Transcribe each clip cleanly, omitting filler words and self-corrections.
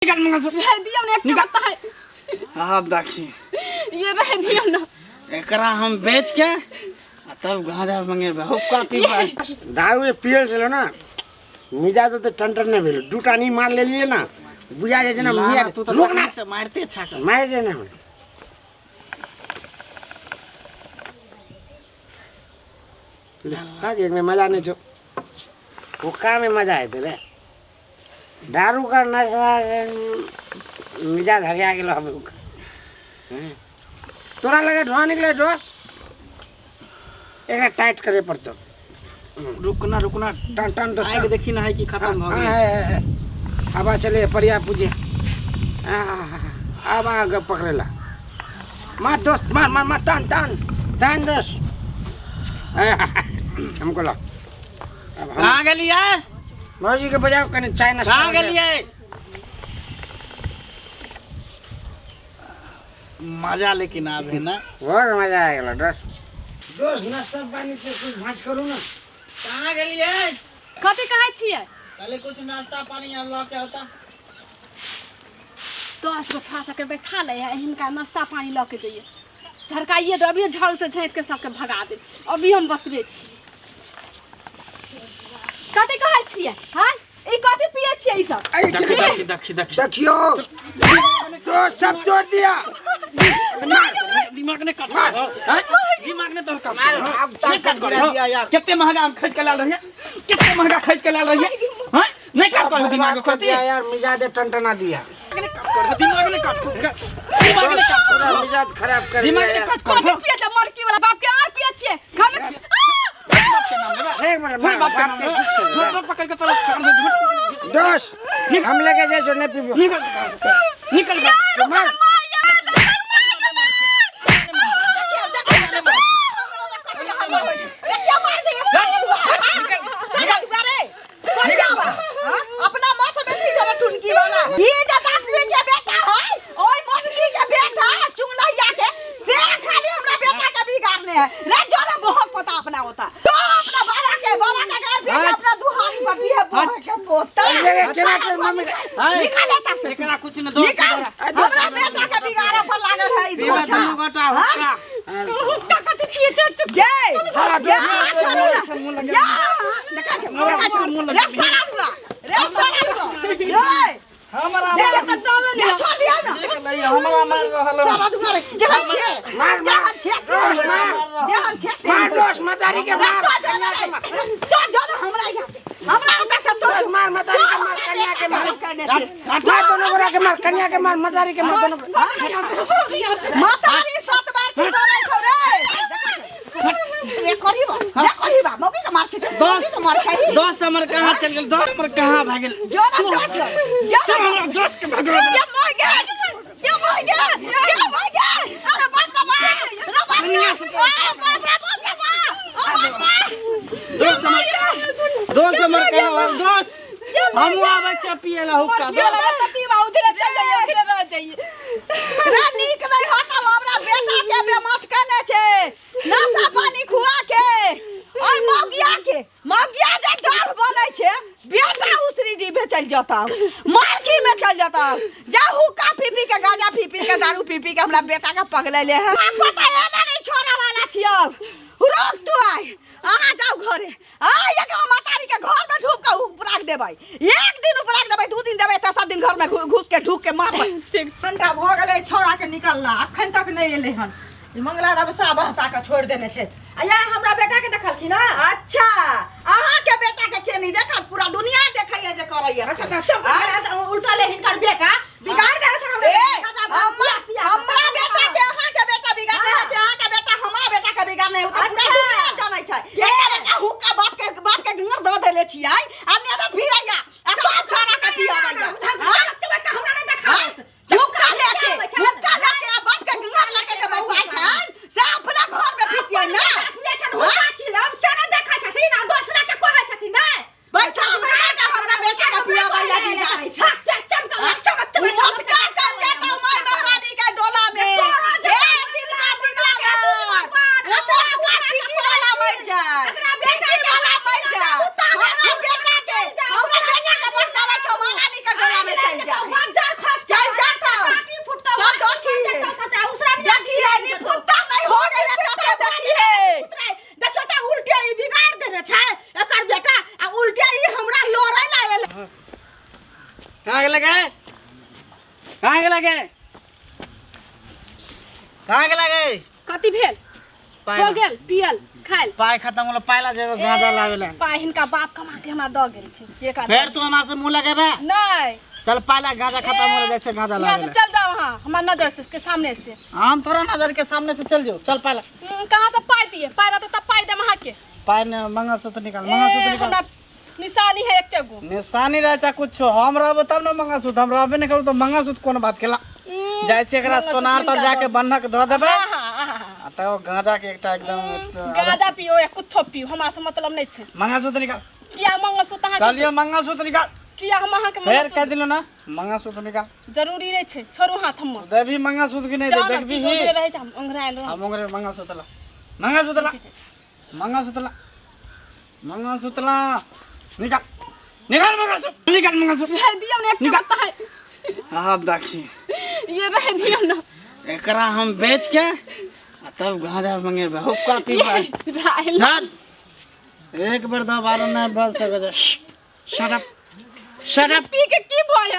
निकाल मंगलसूत्र। रह दियौ ने एकटा बत्ता है। आब देखी। ये रह दियौ ने। एकरा हम बेच के आ तब गांजा मंगेबै, हुक्का पीबै। दारू जे पियल छलो ना, मिजाज तो टन टन नहीं भेल। दूटा नहीं मार लेलिए ना, बुझा जाए जेना लाला, मियाँ तू तो रुक ना। लकड़ी से मारते छा। मार दे ना हमरा। हाँ, एक में मजा नहीं छो, हुक्का में मजा आते रे। दारू का नशा मिजाज हरिया गेलो। अब हुक्का तोरा लगे ढोआ निकले डोस, एकरा टाइट करे पड़तो। रुकना रुकना, टन टन दोस्त। आगि देखी ना है कि खत्म भ गेल। हवा चले परिया पूजे आब आ गप पकड़ेला। मार दोस्त, मार मार मार, तान तान तान दोस्त। हमको ला अब हम। कहाँ गेलियै? मौजी के बजाओ कने चाय नाश्ता। कहाँ गेलियै? मजा लेकिन आबे ना। बहुत मजा आ गेलो दोस्त। दोस्त, नाश्ता पानी के कुछ भाँज करू ना। कहाँ गेलियै? कथी कहै छियै? पहले कुछ नाश्ता पानी आर लऽ के आता। 10 गो छा सबके बैठा ले है, हिनका नाश्ता पानी लऽ के जइए। झरकाइए दो अभी, झाड़ू से झाँकि के सबके भगा दे अभी। हम बतबे छी। कथी कहै छियै? हाँ, ई कथी पियै छियै ई सब? देखी देखी देखी देखी। देखियो दोस्त, सब तोड़ दिया। दिमाग ने कट, हैं? दिमाग ने तोड़ कट, नहीं कट कर यार। कते महंगा हम खरीद के लाल रहिए, कते महंगा खरीद के लाल रहिए, हैं? नहीं कट कर दिमाग को दिया यार, मिजाज टनटना दिया। दिमाग ने कट कर, दिमाग ने कट पूरा कर, मिजाज खराब कर दिमाग दिया ने यार। कट कर। कथी पियै छै मरकी वाला बाप के? आर पियै छियै घर में? बाप के नाम लेबे? एक मिनट, थोड़ी मार, बाप के बाप नाम के लेबे? सुस्त कर झूठ दे। पकड़ के तरफ छोड़ दे, झूठ पकड़ के। दोस्त, हम लेके जाए जो नहीं पीबो। निकल निकल। मार। अपना माथ में की जरा टुनकी वाला ई जे दासवी के बेटा है, ओइ मोटकी के बेटा चुंगलैया के से खाली हमरा बेटा के बिगाड़ने है रे। जोरे बहुत पता अपना होता तो अपना बाबा के घर भी अपना दुहानी पर भी है बोह के पोता। ये केना कर मम्मी? निकाल एता से। एकरा कुछ न दोस्त। निकाल, हमरा बेटा के बिगाड़े पर लागल है ई पीबे दोस्त। दुनू गोटा हुक्का। हुक्का कथी पियै छै? चुप। जय चला, या छोड़ू ना या, देखा छौ देखा छौ रे सारा हुआ रे सारा हुआ रे। हमरा देख ले, छोड़ दिया ना। देख ले, हमरा मार रहल है। सारा दुआरे जहन छे। मार, मार। जहन छे। दोस्त, मार। जहन छे। मार दोस्त, मतारी के मार, कन्या के मार। तो जो हमरा यहाँ से हमरा ओतऽ से तो दोस्त, मार, मतारी के मार, कन्या के मार। कहने छे। मार दोनों गोरा के मार, कन्या के मार, मतारी के मार, दोनों गोरा। मातारी सात बार की बोलै छौ रे। रे करीबा रे करीबा, मौगी के मार छै, मौगी के मार छै। 10 हमर कहाँ चल गेल? 10 हमर कहाँ भए गेल? जोरा दस चल जोरा। हमरा 10 के भगवा। के मर गेल, के मर गेल, के मर गेल? अरे बाप रे बाप रे बाप रे, अरे बाप रे बाप रे बाप, अरे बाप रे। 10 हमर, 10 हमर कहाँ भए गेल? 10 हमहूँ आबै छियै पियै ला हुक्का। मरकी वाला सती बा, उधरे चल जाइए, उधरे रह जाइए। रे नीक नहीं होता, हमरा बेटा के बेमत केने छै नशा पानी खुआ के। और मौगिया के, मौगिया जे डर बनै छै, बेटा उसरी डिबे चल जाता, मार्की में चल जाता। जा हुक्का पी पी के, गांजा पी पी के, दारू पी पी के हमरा बेटा के पगले है। पता है ना नहीं छोड़ा वाला छियो। रोक तू आय, अहाँ जाउ घरे आ एक मातारी के घर में ढूक के उपराग देबै। एक दिन उपराग देबै, 2 दिन देबै, तेसर दिन घर में घुस के ढूक के मारबै। ठीक। घंटा भऽ गेलै छौड़ा के निकलला, अखन तक नहि एलै हन। ई मंगला रबसा बहसा के छोड़ि देने छै। आ या हमरा बेटा के देखलखिन हँ? अच्छा, अहाँ के बेटा के के नहीं देखत? पूरा दुनिया देखैया जे करैया। अच्छा तऽ चुप, उल्टा ले हिनकर बेटा बिगाड़ देने छै हमरा ए, बेटा के। हमरा हमरा बेटा के अहाँ के बेटा बिगाड़ने है कि अहाँ के बेटा हमरा बेटा के बिगाड़ने है, उ तऽ पूरा अच्छा। दुनिया जानै छै। एकटा बेटा हुक्का बाप के, बाप के गिंगर दऽ देले छियै आ नेने फिरैया आ सब छोड़ा के पियाबैया। हमरा नहि देखा। हाँ? हुक्का लेके, हुक्का लेके आ बाप के गिंगर लेके जे बौआ छनि से अपना घर में पीतियै ना। पियै छनि हुक्का चिलम से नहि देखै छथिन आ दोसरा के कहै छथिन नहि। बैसा बैसा के हमरा बेटा के पियाबैया, बिगाड़ै छै। चमक उ मोटका चल जेतौ माय महारानी के डोला में। तोरा जे एक दिन का दिन आगत। उ मोटका पीटी वाला मर जाए, एकरा बेटा पीटी वाला मर जाए। हमरा बेटा के, हमरा बेटा के बहकाबै छौ, महारानी के डोला में चल जाए। बाजार कहाँ गेला गे? कहाँ गेला गे? कथी भेल? पाइ हो गेल पियल खायल। पाइ खत्म होलो, पाइ ला जेबै गांजा लाबे ला। पाइ हिनका बाप कमा के हमरा दऽ गेलखिन। एकरा फेर तू हमरा से मुंह लगेबे? नहीं। चल पाइ ला, गांजा खत्म होलो, जाइ छै गांजा यहाँ लाबे से ला। चल जाओ अहाँ हमरा नजर से के सामने से। हम तोरा नजर के सामने से चल जाओ, चल पाइ ला। कहाँ से पाइ दिए? पाइ रहतै तब पाइ देम अहाँके। पाइ ने मंगलसूत्र निकाल, मंगलसूत्र निकाल। हमरा निशानी है एक गो। निशानी रहे चाहे कुछ, हम रहबो तब ना मंगलसूत्र, हम रहबे नहीं करू तो मंगलसूत्र कोन बात केला। जाइ छै एकरा सोनार तर जाके बन्हक धऽ देबै। हाँ, हाँ, हाँ, आ तब गांजा के एकटा एकदम गांजा पियो या कुछो पियो हमरा से मतलब नहीं छै। मंगलसूत्र निकाल। किया मंगलसूत्र अहाँ? कहलियो मंगलसूत्र निकाल। किया हम अहाँ के फेर कह दिलो ना मंगलसूत्र निकाल। जरूरी नहीं छै, छोड़ू हाथ हमर। देबी मंगलसूत्र की नहीं? देखबी ही रहे छै, हम ओंघरायल रहब। हम ओंघरे। मंगलसूत्र ला, मंगलसूत्र ला, मंगलसूत्र ला, मंगलसूत्र ला, निकाल, निकाल मंगलसूत्र, निकाल मंगलसूत्र। रह दियौ ने एक बता है। आब देखी ये रह दियौ ना। एकरा हम बेच के आ तब गांजा मंगेबै, हुक्का पीबै। चल एक बेर दोबारा नहीं बोल सकै। Shut up, shut up. P K की भय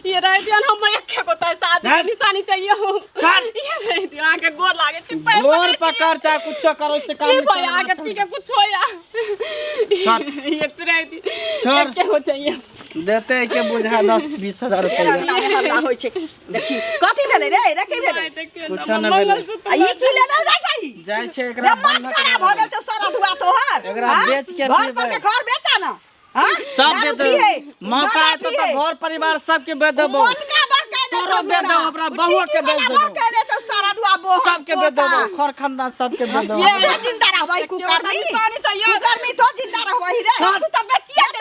ये रह दियौ हम एक को त शादी के निशानी चाहिए हो। चल ये रह दियौ, आके गोर लागे छी, पैर गोर पकड़ चाहे कुछो करो से काम नहीं भय आके पी के कुछ होया। ये रह दी छोड़ के हो चाहिए देते के बुझा 10-20 हजार रुपया होय छै। देखी कथी भेलै रे? रे की भेलै? कुछो न भेलै। आ ई की लेले जाइ छै? जाइ छै एकरा बन्धक। खराब भ गेल छै सारा धुआ तोहर। एकरा बेच के घर पर के घर बेचा ना। हां सब बेच दे, मौका आए तो घर परिवार सबके बेच देबो। तोरो बेच देबो, अपना बहु के बेच देबो, सारा दुआ बो सबके बेच देबो, खर खानदान सबके बेच देबो। ये जिंदा रहबै कुकर्मी, कुकर्मी तो जिंदा रहबै रे। तू त बेचिए दे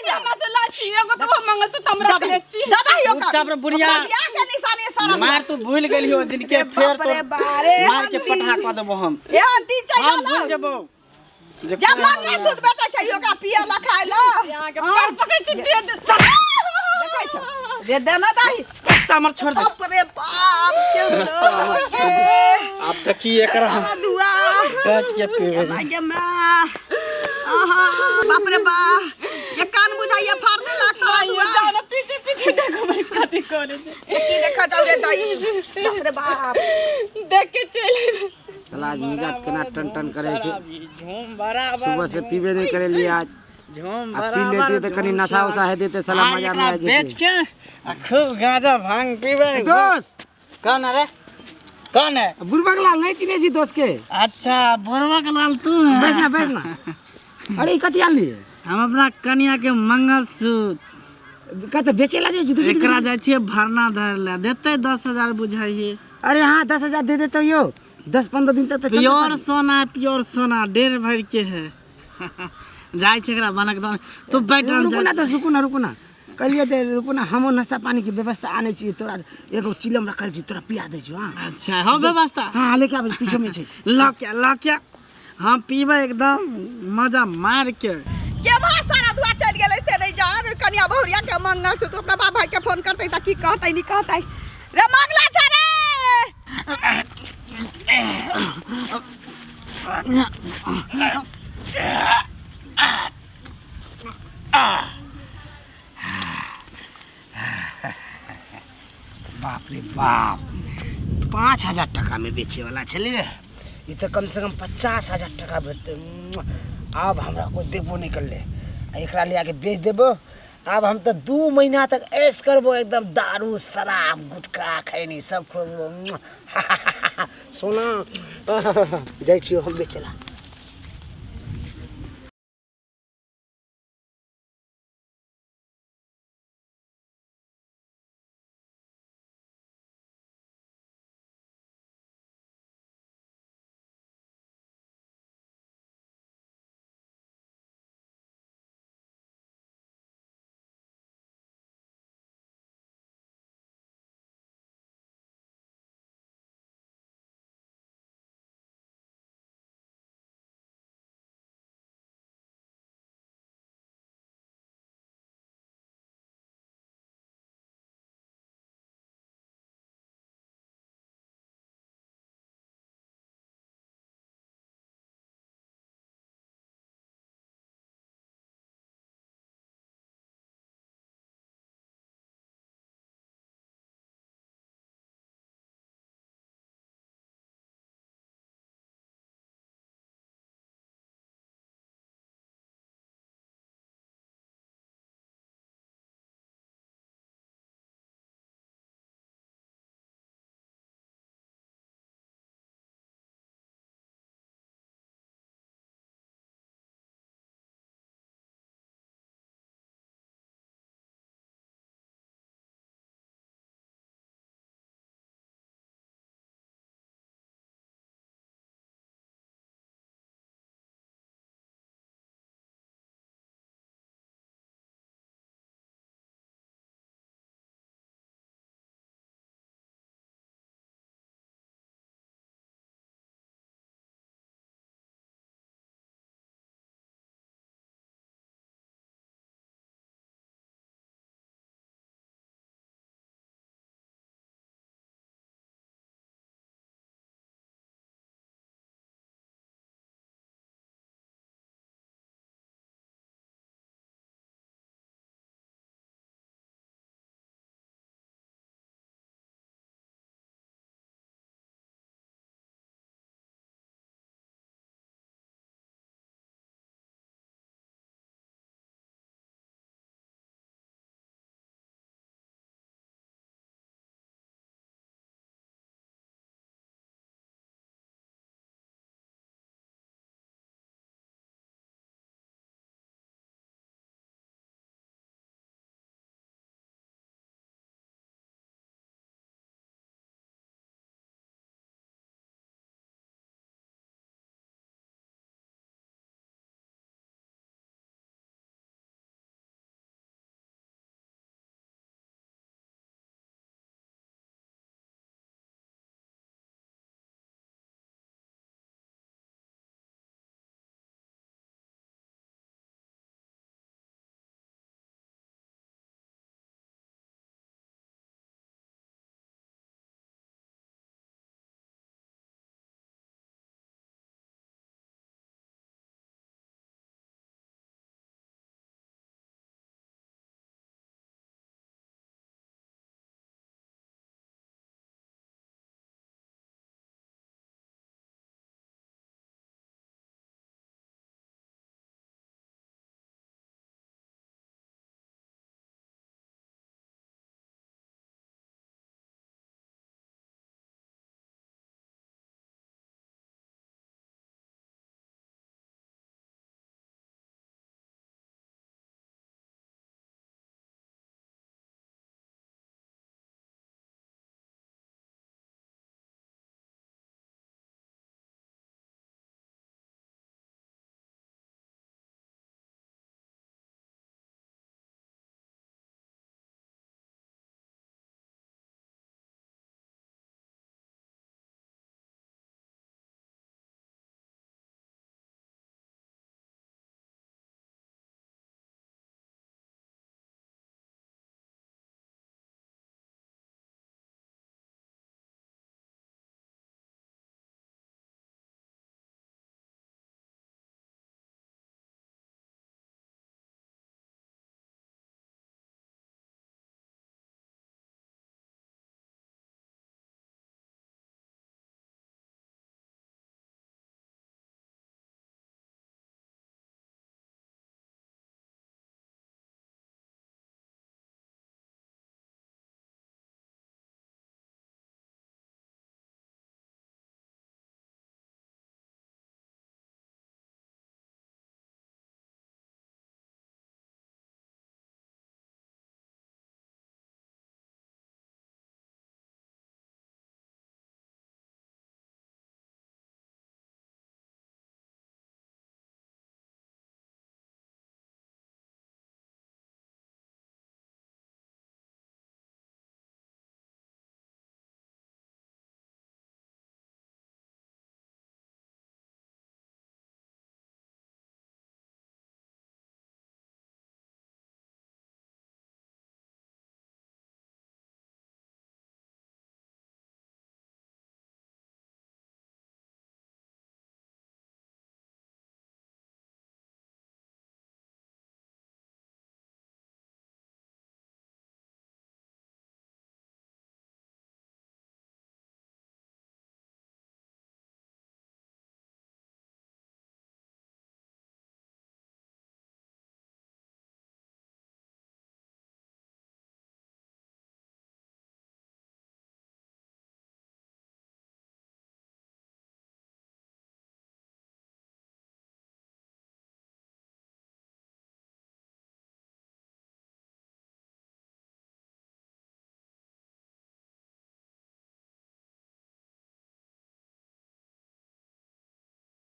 हमरा से लाची एगो तो मंगलसूत्र हम रख ले छी। दादा यो कर चुपचाप रे बुढ़िया के निशानी सारा मार। तू भूल गेलियो दिन के, फेर तो मार के पठा क देबो हम। ए दिन चाहिए हम भूल जेबो। जब मंगलसूत्र बेचै छै ओकरा पिए ला खाए ला। यहाँ के पैर पकड़ै छी दे दे। देखै छ रे देना दाही रास्ता हमर छोड़ दे। बाप रे बाप के रास्ता हमर छोड़ दे। आप देखी एकरा हम दुआ बेच के पीबे लागे मां। आहा बाप रे बाप ये कान बुझाइए फाड़ दे लाख सारा दुआ। जाओ ना पीछे पीछे देखो भाई कथी करे छै। की देखा जाओ रे दाई। बाप रे बाप देख के चल। चल आज मिजाज केना टन टन करे छै। सुबह से पीबे नहीं करे लिए आज। झूम पी लेती तो कनी नशा उशा है देते साला मजा में आ जेते। बेच के आ खूब गांजा भांग पीबे। दोस्त कौन है रे? कौन है? बुढ़बक लाल नहीं चिन्हे छी दोस्त के। अच्छा बुढ़बक लाल तू है? बैठ ना बैठ ना। अरे ई कथी आनलिए? हम अपना कनिया के मंगलसूत्र कत बेचे ला जाइ छी? एकरा जाइ छियै भरना धर ला देते 10,000 बुझाइए। अरे हां 10,000 दे देते यो 10-15 दिन तक। प्योर सोना, प्योर सोना 1.5 भर के है। जाइ छै एकरा बनक दन। तू बैठ रुकू ना, तो रुकू ना, रुकू ना कहलिए ते रुकू ना, हमो नाश्ता पानी के व्यवस्था आने छी। तोरा एगो चिलम रखल छी, तोरा पिया दै छी। हां अच्छा हो व्यवस्था। हां लेके आबै पीछे में छै। ल के ल के हम पीबै एकदम मजा मार के। केम्हर सारा धुआ चल गेलै से नहीं जान। कनिया बहुरिया के मंगलसूत्र अपना बाप भाई के फोन करतै त की कहतै नहीं कहतै। रे मंगला छ रे। बाप रे बाप 5,000 टका में बेचे वाला छलिए। ई तो कम से कम 50,000 टका भेटतै। आब हमरा कोई देबो नहीं करले, एकरा ले आके बेच देबो। आब हम तो 2 महीना तक ऐश करबो एकदम, दारू शराब गुटखा खैनी सब खोबो। सोना जाइ छियो हम बेचेला।